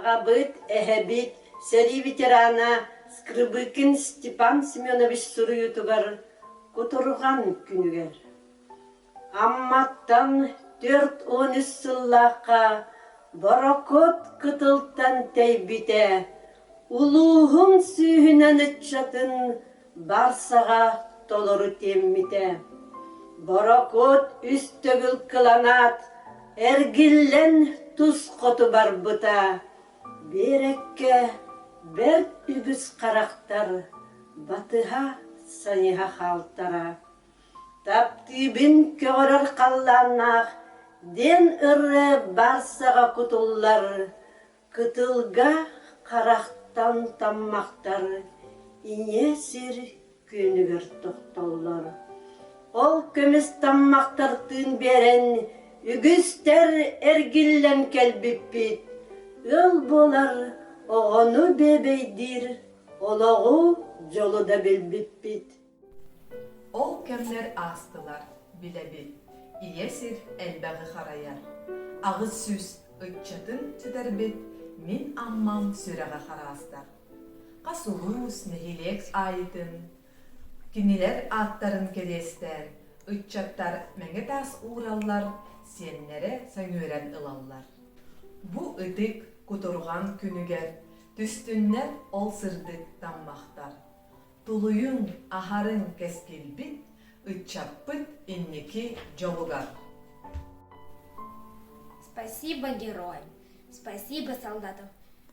Аҕабыт, эһэбит, сэрии ветерана Скрыбыкин Степан Семенович суруйуутугар Кутурҕан күнүгэр Амматтан 43 сыллаахха Борокуот кытылтан тэйбитэ, улууһун сүүһүнэн ыччатын барсаҕа толору тиэммитэ. Борокуот үс төгүл кыланаат, эргиллэн тус хоту барбыта. Биэрэккэ бэрт үгүс харахтар батыһа сайыһа хаалтара. Таптыыбын көҕөрөр халлааннаах диэн ырыа барсаҕа кутуллар, кытылга харахтан таммахтар ийэ сир күөнүгэр тохтоллор. Ол көмүс таммахтар тыын биэрэн, үгүстэр эргиллэн кэлбиппит. Ыал буолар оҕону биэбэйдиир олоҕу дьолу да билбиппит. Ол кэмнэр аастылар, билэбит, ийэ сир элбэҕи харайар. 800 ыччатын сүтэрбит мин Аммам сүрэҕэ хараастар. Хас улуус, нэһилиэк аайытын кинилэр ааттарын кэриэстээн ыччаттар мэҥэ таас уураллар, сиэннэрэ сөҥүөрэн ылаллар. Бу ытык кутурҕан күнүгэр түстүннэр ол сырдык таммахтар. Тулуйуҥ, аһарыҥ кэскилбит, ыччаппыт инники дьолугар! Спасибо героям, спасибо солдатам,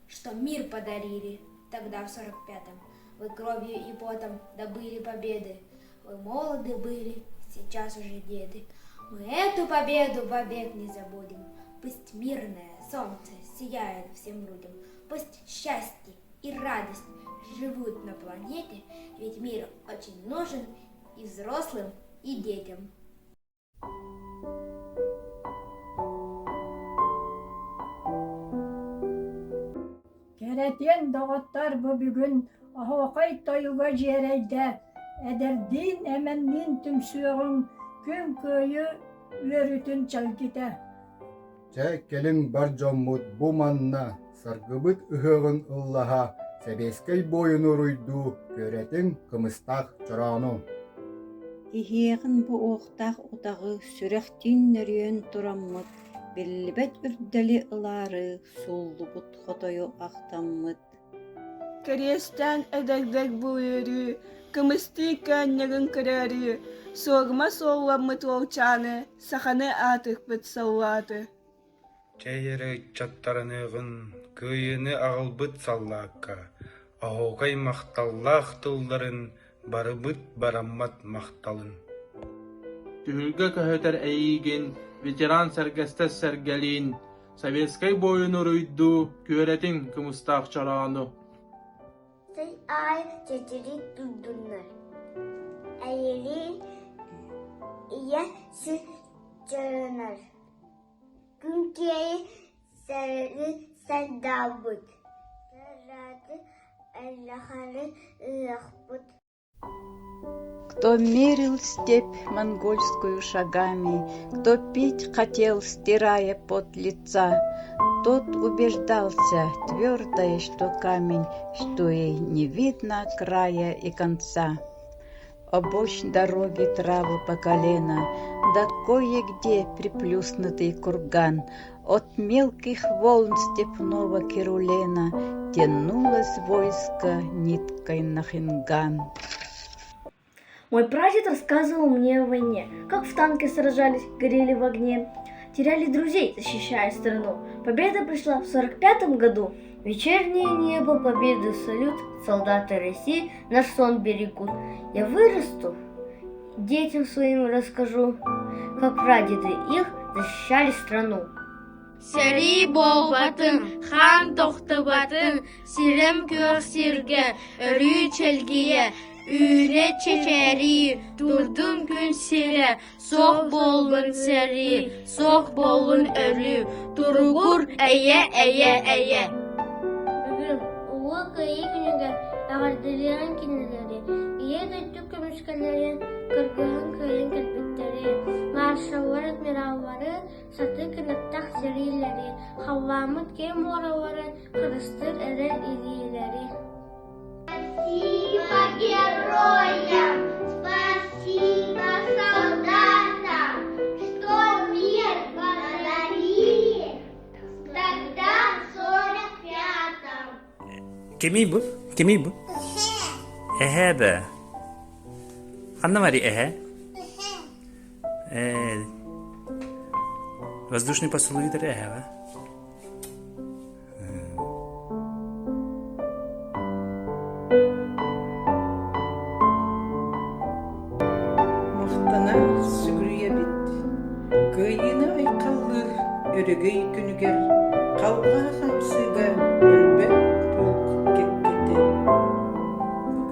что мир подарили тогда в 45-м. Вы кровью и потом добыли победы. Вы молоды были, сейчас уже деды. Мы эту победу вовек не забудем. Пусть мирное солнце сияет всем людям, Пусть счастье и радость живут на планете, ведь мир очень нужен и взрослым, и детям. Кэрэтиэн доҕоттор бу бүгүн оһуохай тойуга дьиэрэйдэ, эдэрдиин эмэнниин түмсүөҕүҥ, күн кыайыы үөрүүтүн чэлгитэ. Чэ, кэлиҥ бар дьоммут бу манна саргыбыт ыһыаҕын ыллаһа, сэбиэскэй буойуну уруйдуу күөрэтиҥ кымыстаах чороону. Иһиэҕин бу уохтаах утаҕы сүрэхтиин нөрүйэн тураммыт, биллибэт үрдэли ылаары сууллубут хотойу ахтаммыт. Кэриэстээн эдэрдэр бу үөрүү, кымыстыы көөнньөрүн көрөөрү, суорума суолламмыт уолчааны, саханы аатырпыт саллааты. Чэй эрэ ыччаттарыныаҕын кыайыыны аҕалбыт саллаакка оһуокай махталлаах тылларын барыбыт бараммат махталын Түһүлгэ көһүтэр эйиигин ветеран сэргэстэс сэргэлиин советскай буойун уруйдуу күөрэтиҥ кымыстаах чороону Сый аайы чэчирии турдуннар, эйэлиин ийэ сир чарынар, күн киэйи сэрии сардаабыт, сардааты эллэхэри ыһыахпыт Кто мерил степь монгольскую шагами, Кто пить хотел, стирая пот лица, Тот убеждался, твердое, что камень, Что ей не видно края и конца. Обочь дороги травы по колено, Да кое-где приплюснутый курган От мелких волн степного Керулена Тянулось войско ниткой на Хинган. Мой прадед рассказывал мне о войне, как в танке сражались, горели в огне, теряли друзей, защищая страну. Победа пришла в 45 году. Вечернее небо, победы салют, солдаты России наш сон берегут. Я вырасту, детям своим расскажу, как прадеды их защищали страну. Сэрии буолбатын, хаан тохтубатын, сирэм күөх сиргэ өрүү чэлгийэ, үүнэ чэчээрии, турдун күн сирэ, суох буоллун сэрии, суох буоллун өлүү, туругур эйэ, эйэ, эйэ. Бүгүн Улуу Кыайыы күнүгэр эҕэрдэлиэҕиҥ кинилэри, Ийэ дойду көмүскэлэрин, кыргыһан кыайан кэлбиттэри. Маршаллар, адмираллары, сатыы кынаттаах сэриилэри, халлааммыт киэҥ муораларын харыстыыр эрэл илиилэри. Спасибо героям! Спасибо солдатам, что мир подарили тогда в 45-м. Кимий бу? Кимий бу? Эһээ да. Ханна Мари эһээ? Э, воздушный поцелуйдар эһээҕэ. Махтана сүгүрүйэбит. Кыайыыны айхаллыыр өрөгөй күнүгэр халҕаа хамсыыга өлбөт полк кэккэтэ.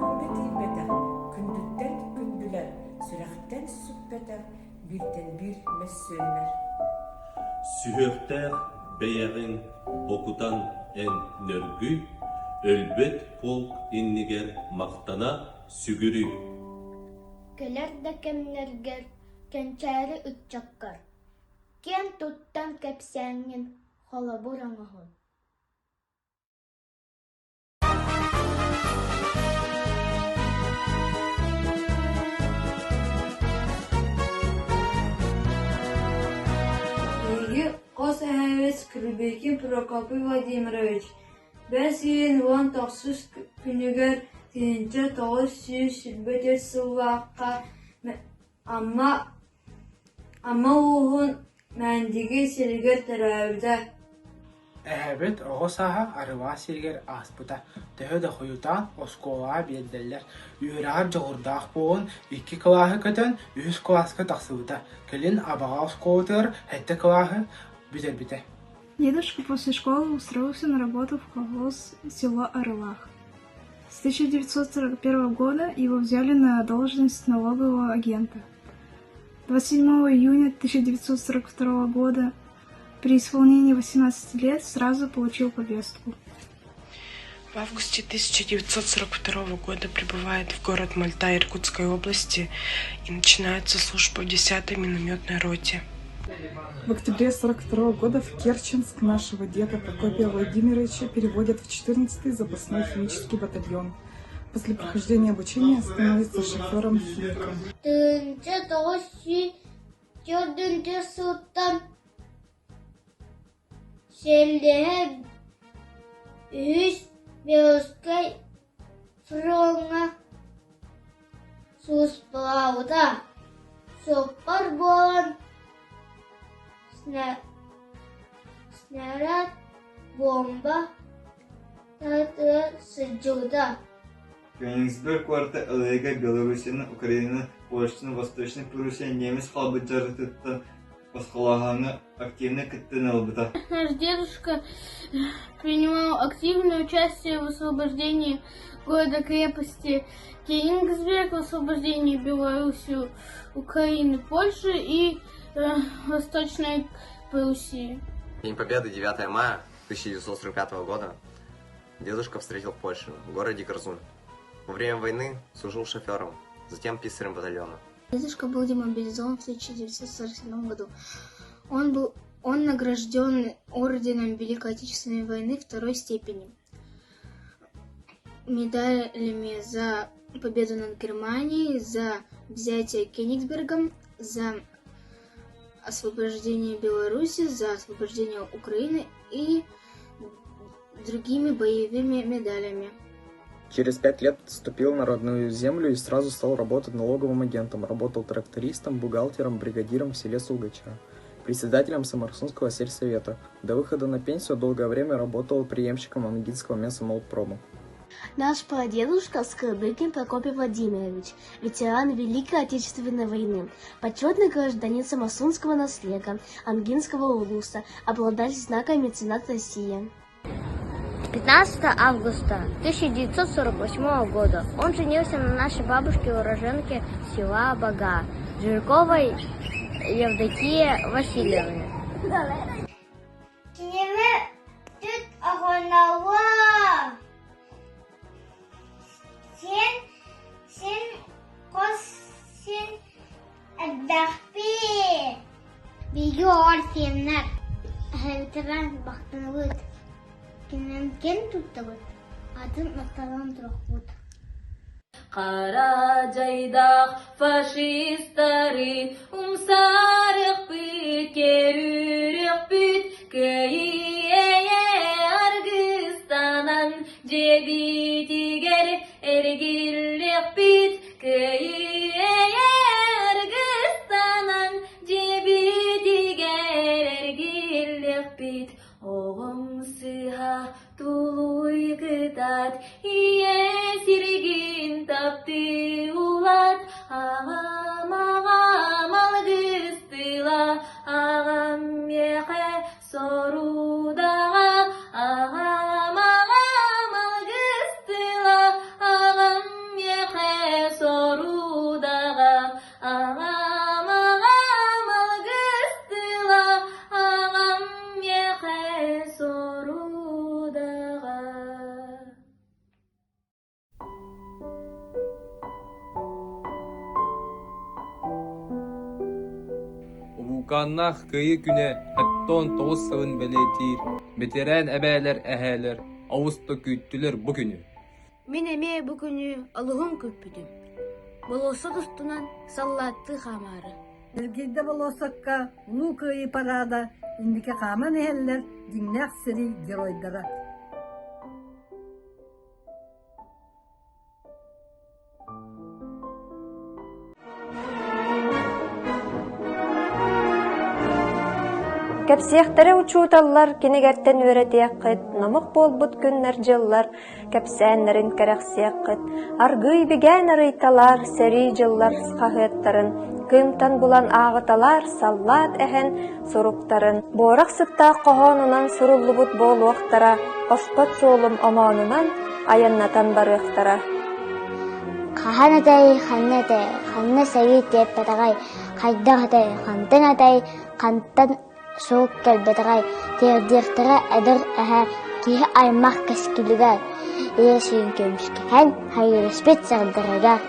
Бу күҥҥэ тиийбэтэх күндүттэн күндүлэр, сүрэхтэн сүппэтэх бииртэн биир мөссүөннэр. Сүһүөхтээх бэйэҕин бокутан эн нөргүй, өлбөт полк иннигэр махтана сүгүрүй. Кэлэр да кэмнэргэр, кэнчээри ыччаккар, киэн туттан кэпсээҥҥин холобур оҥоһун. Биһиги хос эһэбит Скрыбыкин Прокопий Владимирович бэс ыйын 19 күнүгэр 1924 сыллаахха Амма Амма улууһун Мээндиги сиригэр төрөөбүтэ. Эһэбит оҕо сааһа Арылаа сиригэр ааспыта. Төһө да хойутаан оскуолаҕа биэрдэллэр, үөрэҕэр дьоҕурдаах буолан икки кылааһы көтөн үһүс кылааска тахсыбыта. Кэлин Абаҕа оскуолатыгар сэттэ кылааһы бүтэрбитэ. Дедушка после школы устроился на работу в колхоз село Арылах. С 1941 года его взяли на должность налогового агента. 27 июня 1942 года при исполнении 18 лет сразу получил повестку. В августе 1942 года прибывает в город Мальта Иркутской области и начинается служба в 10-й минометной роте. В октябре 1942 года в Керченск нашего деда Прокопия Владимировича переводят в 14-й запасной химический батальон. После прохождения обучения становится шофером-химиком. Төрдүнчү сылтан сэллэһэ Үһүс Белорусскай фроҥҥа сулууспалаабыта, суоппар буолан снаряд, буомба таһыытыгар сылдьыбыта. Кёнигсберг куораты ылыыга Белоруссияны, Украинаны, Польшаны, Восточнай Пруссия немец хаалбыт дьарыктыттан босхолооһуҥҥа активнай кыттыыны ылбыта. Наш дедушка принимал активное участие в освобождении города-крепости Кенигсберг, в освобождении Белоруссии, Украины, Польши и э, Восточной Пруссии. День Победы, 9 мая 1945 года, дедушка встретил в Польше, в городе Корзун. Во время войны служил шофером, затем писарем батальона. Дедушка был демобилизован в 1947 году. Он был он награжден орденом Великой Отечественной войны второй степени, медалями за победу над Германией, за взятие Кенигсбергом, за освобождение Беларуси, за освобождение Украины и другими боевыми медалями. Через пять лет вступил на родную землю и сразу стал работать налоговым агентом. Работал трактористом, бухгалтером, бригадиром в селе Сулгача, председателем Самарсунского сельсовета. До выхода на пенсию долгое время работал преемщиком Амгинского мясомолпрома. Наш прадедушка Скрыбыкин Прокопий Владимирович, ветеран Великой Отечественной войны, почетный гражданин Самосунского наслега, Амгинского улуса, обладатель знака «Меценат России». 15 августа 1948 года он женился на нашей бабушке уроженке села Бага Жирковой Евдокии Васильевне. Кинеми түт оҕоноҕо Син син хос син элбэхпин. Тимофеевнар, эһэбитигэр махтанабыт, кининэн киэн туттабыт, атын махталын туруохпут. Хара дьайдаах фашистары умсарыахпыт, керүрүөхпүт, кыайыы аргыстанан дьиэбитигэр эргиллиэхпит, кыайыы аргыстанан дьиэбитигэр эргиллиэхпит. Оҕом сыыһа тулуйгытат, ийэ сиригин таптыы улат, аҕам аҕам алгыстыла, аҕам миэхэ сорудаҕа, аҕам аҕам алгыстыла, аҕам миэхэ сорудаҕа, Аҕам, аҕам алгыстыла, аҕам миэхэ сорудаҕа. Улуукааннаах Кыайыы күнэ 79 сылын бэлиэтиир бэтэрээн эбээлэр, эһээлэр олус да күүттүлэр бу күнү. Мин эмиэ бу күнү олуһун күүппүтүм. Болуоссат устунан саллааттыы хаамаары. Эргийдэ болуоссакка Улуу Кыайыы параада инники хааман иһэллэр дьиҥнээх сэрии геройдара. Кэпсиэхтэрэ учууталлар кинигэртэн үөрэтиэххит, номох буолбут күннэр-дьыллар кэпсээннэрин кэрэхсиэххит, аргыый бигээн арыйталаар сэрии дьыллар хаһыаттарын, кыымтан булан ааҕыталаар саллаат эһэн суруктарын, буорах сыттаах хоһоонунан суруллубут буолуохтара, оспот суолум омоонунан айаннатан барыахтара. Хаһан этэй, ханна этэй, ханна сэрии тиэппэтэҕэй, хайдах этэй, хантан этэй, хантан сурук кэлбэтэҕэй, тиэрдиэхтэрэ эдэр эһэ киһи аймах кэскилигэр, ийэ сирин көмүскэһэн хайыраспыт сардарыгар.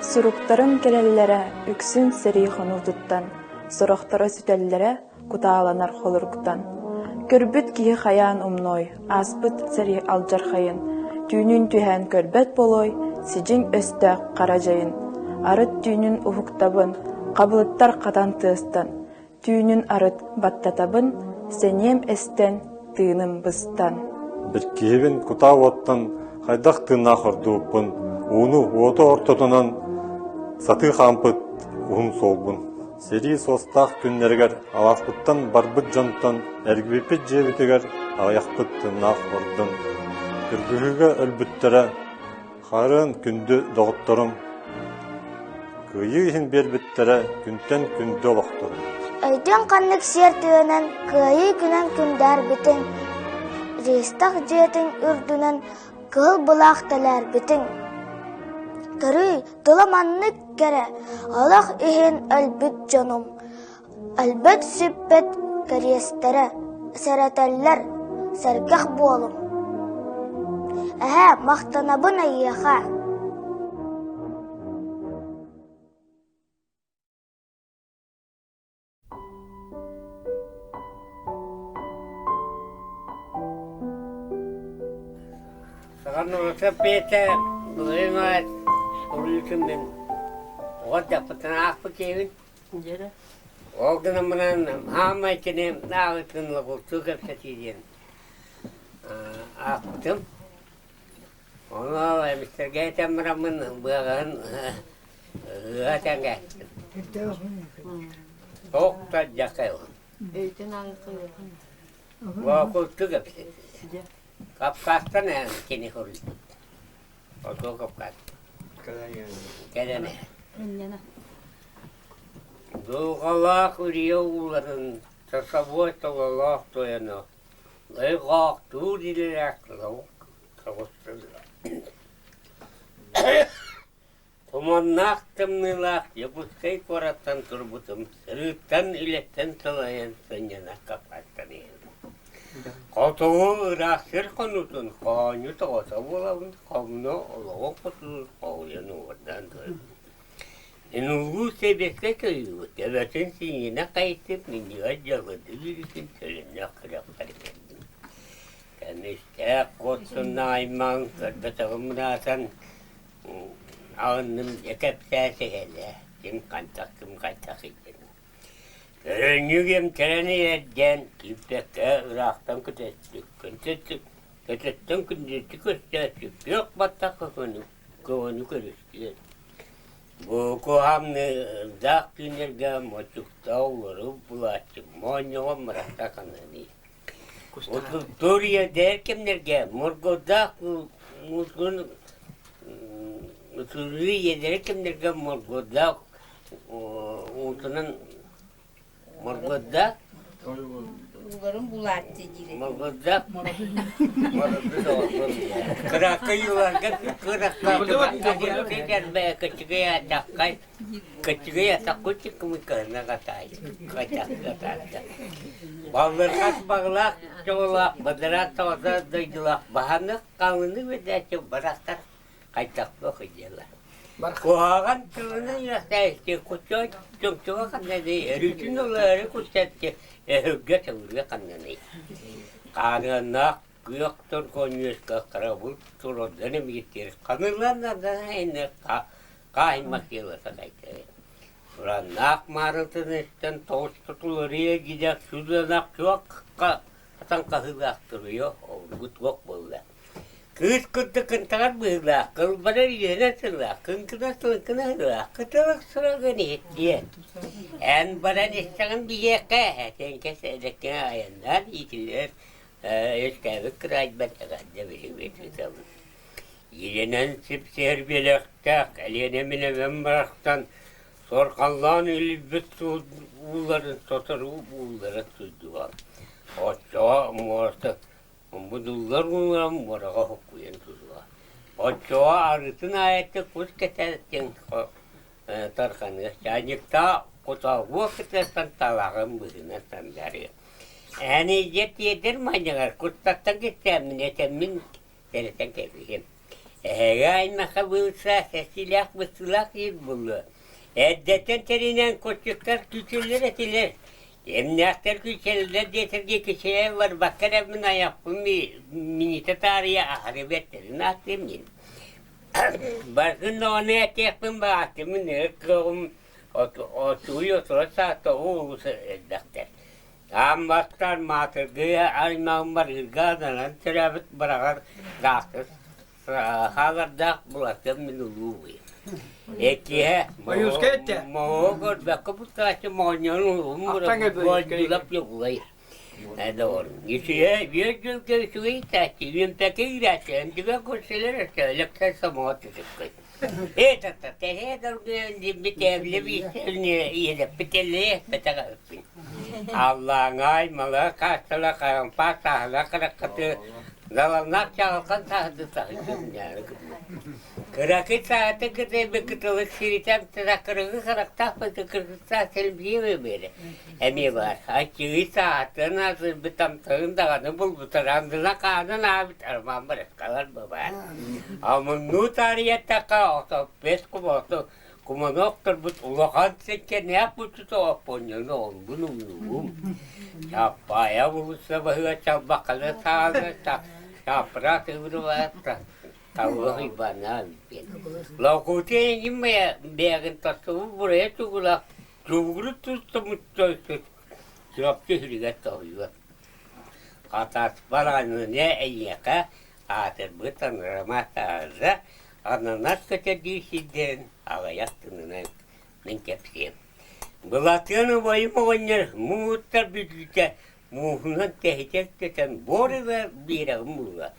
Суруктарым кэлэллэрэ үксүн сэрии хонуутуттан, сорохторо сүтэллэрэ кутааланар холоруктан. Көрбүт киһи хайаан умнуой, ааспыт сэрии алдьархайын, түүнүн түһээн көрбөт болуой, сидьиҥ өстөөх хара дьайын. Арыт түүнүн уһуктабын, хабылыттар хатан тыастан, түүнүн арыт баттатабын, сэниэм эстэн, тыыным быстан. Бэркиһибин кутаа уоттан хайдах тыыннаах ордубуппун, ууну уоту ортотунан сатыы хаампыт уһун суолбун. Сэрии суостаах күннэригэр алааспыттан барбыт дьонтон эргийбиппит дьиэбитигэр аҕыйахпыт тыыннаах ордон, кыргыһыыга өлбүттэрэ, хаарыан күндү доҕотторум кыайыы иһин биэрбиттэрэ күнтэн күндү олохторун. Өйдүн ханнык сиэр тыынан кыайыы күнэн күндээрбитин, Ристах дьиэтин үрдүнэн кыһыл былаах тэлээрбитин. Көрүй, тыла маннык кэрэ, олох иһин өлбүт дьонум, өлбөт-сүппэт кэриэстэрэ, сэрэтэллэр, сэргэх буолуҥ. Эһээ, махтанабын эйиэхэ. Саҕарныбыта Петя былырыын суруйуутун мин оҕо дьаппытын аахпыт киһибин. Ол гынан баран хаамай кини ааҕыытын лоҕуртуу кэпсэтии диэн аахпытым. Ону эмистэргэ этэн бараммын быаҕаһын ыа тэҥээттим. Туох да дьакайылын. Өйтөн ааҕыахха Лоокутту кэпсэтилэр. Кавказтан кини суруйбут. Отуо Кавказ. Кэлэн Инньэнэ. Дулҕалаах үрүйэ ууларын часовой тололоох тойоно ыйҕаахтуур илэлээх тоҕустулар. Туманнаах тымныылаах Якутскай куораттан турбутум, сырыыттан, үлэттэн сылайан сынньана Кавказтан иһэбин. Хотугу ыраах сир хонуутун хоонньу тоҕото буолабын, хомно олоҕу хотун хоһуйан уордаан турабын. Мин улуу сэбиэскэй Союһу төбөтүн синньинэ хайытып минньигэс дьалыды бүрүтүн төлөннөөх күрэхпэр кэллим. Көмүстээх куотсунна аймаҥ көрбөтөҕүм ыраатан аҕынным дьэ кэпсээ сэһэлээ ким хантах ким хайдах илдьэн. Көрөнньүк эмтэрэн иһэрдээн киирбэккэ ыраахтан көтөттүк көтөттүк көтөттөн күндүтүк көстөөччү күөх баттах көҕөнү көрүстүө. Бу куһаамныырдаах түүннэргэ мочуктаах улары булааччы моонньоҕон мырахта ханыаный. Утуктуур дээр кэмнэргэ моргуордаах муусун утуруйуу иэдэрэ кэмнэргэ моргуордаах уутунан Моргуордаах Ууларын булааччы диир. Моргуордаах Кыракый юларга кыракка кычыгый атаххай кычыгый атахху чыккымыккаһына катаай катаатта Баллырҕас баглаах чоҕулаах бадараат тоҕото дойдулаах баһанык халыны бэдээччи барахтар хайдахпах дьыала. Куһаҕан тылынан үөскээччи куччой чөҥчөҕө ханнаный, өрүүтүн ылаары куттаччы өһүргэ тыллыы ханнаный. Хааныаннаах күөх торгон үөскэ харабыл турардан эмиэттиир ханылан наданайны хааймах дьыалата кайтары. Тураннаах маарытын истэн тоҕус тутуларыйа гидэх сүлэнэх чуокка хатан хаһыылаах туруйа обургу туох буолла. Кыыс курдук кынтаҕар быһыылаах, кылбарар үөнэ сыллаах, кыҥкынас тылыҥкына ыһыылаах, кыталык сурагын иһиттиэ. Эн баран истэҕин биһиэхэ, этэн кэс эдэккэ айаннаан иитиллэр үөскээбит кыраайбар эҕэрдэ биһиги ыытабыт. Иилэнэн сипсиһэр биэлэхтээх Элиэнэ минэбэн барахсан суорҕаллаан үлүйбүт ууларын сотору ууллара сылдьыга. Оччоҕо муоста Мудуллар ууларын муораҕа хоккуйан туруо. Оччоҕо арыытын аайыттан кус кэтээттиҥ тарҕаныа. Чаанньыктаах куталгуо кытыаттан талаҕын быһыынан сандарыа. Эн илдьэ тиэрдэр манньаҕар куттаттан кистээммин этэммин сэрэтэн кэбиһиэм. Эһэгэ аймахха быылса сэстиилээх быстыылаах диир буолуо. Эрдэттэн тэринэн куччуктар күүтэллэр этилэр. Эмнээхтэр күүтэллэр диэтэргэ кичэйэн барбакка эрэ мин айахпын минитэ таарыйа аһары бэртэрин ааттыым дин. Баргын даҕаны этиэхпин баҕаттымын өр кыаҕым отуй отура саата олус элбэхтэр. Аан бастаан маатыргыы аймаҕым барыырга ананан төрөөбүт быраҕар даахтыс хаалардаах булатыам мин улуубуй. Эккиһэ моһуо көрбөккө бутааччы моонньоон улуум боодулап йугулай. Доҕор, үчүгэй биир дьылга үчүгэй иитээччи, үөмпэкэ иирээччи, эмдигэ көрсөлөр өстөөлөктөр сомоҕо түтүккүй. Э-та-та, тэһээ доргуйан диммит эбли биисэлни иһэлэппит эллэйэ эппэтэх эбиппин. Аллааҥай, мала хаастала, харампаа сааһыла хараххаты, даланнаах чаҕылхан сааһыды саһыйдым ньаары гыммыт. Кыракый саата кытайбы кытылык сиритэн кыргы харахтаах быты кыргыстаах сэлбиэ бэбиэрэ. Эмиэ баар. Аччыгый саатын азырбыт амтарын даҕаны булбутар андына хаанын аабыт арман барыскалар бабаар. Амыннуу таарыйаттахха отоппес кумооту куманы охторбут улахан сэккэнээх бутута оппонньону олбун умнугум. Чаппаайа булуса баһыга чалбаххана саана чаппыра тыгырыбаатта Таллах Ивана диэн. Локутия ньиммэ бээгин тастыбы бурайа тугулах Чугуру тустамыттан чурапчы үрүгэр тоһуйуо. Хатас бараныне эйиэхэ аатырбыт анарама таһарда ананас көтөрдүү сирдэрин аҕыйах тылынан мин кэпсиэм. Былатыан убайым оҕонньор муҥуттар бүтүүтэ мууһунан тэһитэ көтөн буор ыла биэрэҕин булла.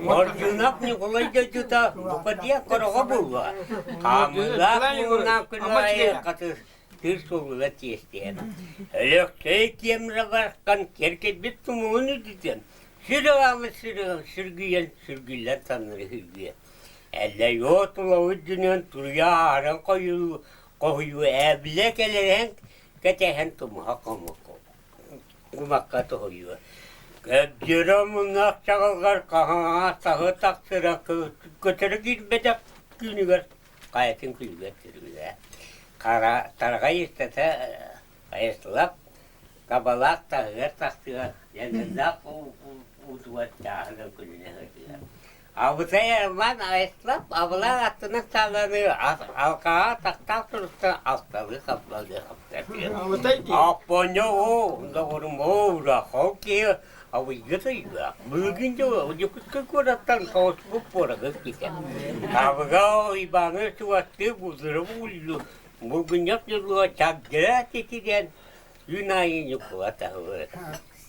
Ордьуунап Ньукулай дойдута букатыйа хороҕо булла. Хаамыылаах муҥунаах күн аайы хатыс тыр суолугар тиэстиһэн. Өлөксөй киэмрэ бараххан кэркэйбит тумулун үрдүтэн сүр аалы сүргүйэн сүргүллэн саннары үргүө. Эллэйуо тулабыт дьүнүөн туруйа ааран хоһуйуу ээбилэ кэлэрэн кэтэһэн тумуһа хомуку кумахха тоһуйуо. Көбдьүөрэ омуннаах чаҕылҕар хаһаҥа саһы тахсыра көтөрө киирбэтэх күнүгэр хайатын күлүгэр түргүлээ. Тараҕай устата хайыслап, табалаах таһыгар тахсыа, дьаныардаах уутугар чааһынан күнүнэ сылдьыа. Абытай Арман Айыслап абылаах аттынан сааланы алҕаҕа тахтаах туруктан алталыы хаппалыы хаптатыа. Оппонньо оо, доҕорум оо, урахол киһи Абыйга тыйга. Бүгүн Дьокуускай куораттан тоҕуспут куораты китэ. Табыга Уйбааны чугастыы булдуру буллу. Булгунньах дьылыга чагдыра титигэн күн аайы Ньукула таһылы.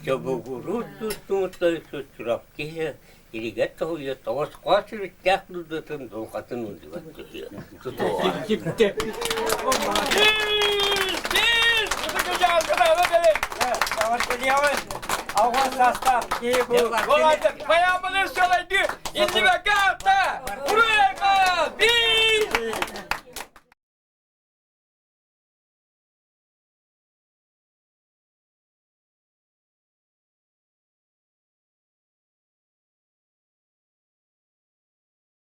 Чобугуруу туттумуттой сутурап киһи илигэр тоһуйа тоҕосхоо сүрүттээх дудатын дулҕатын удугар түһүө. Тутуоҕа. Алган састаах киһи бу. Баямыны сылайды, иннибэккэ атта! Ура!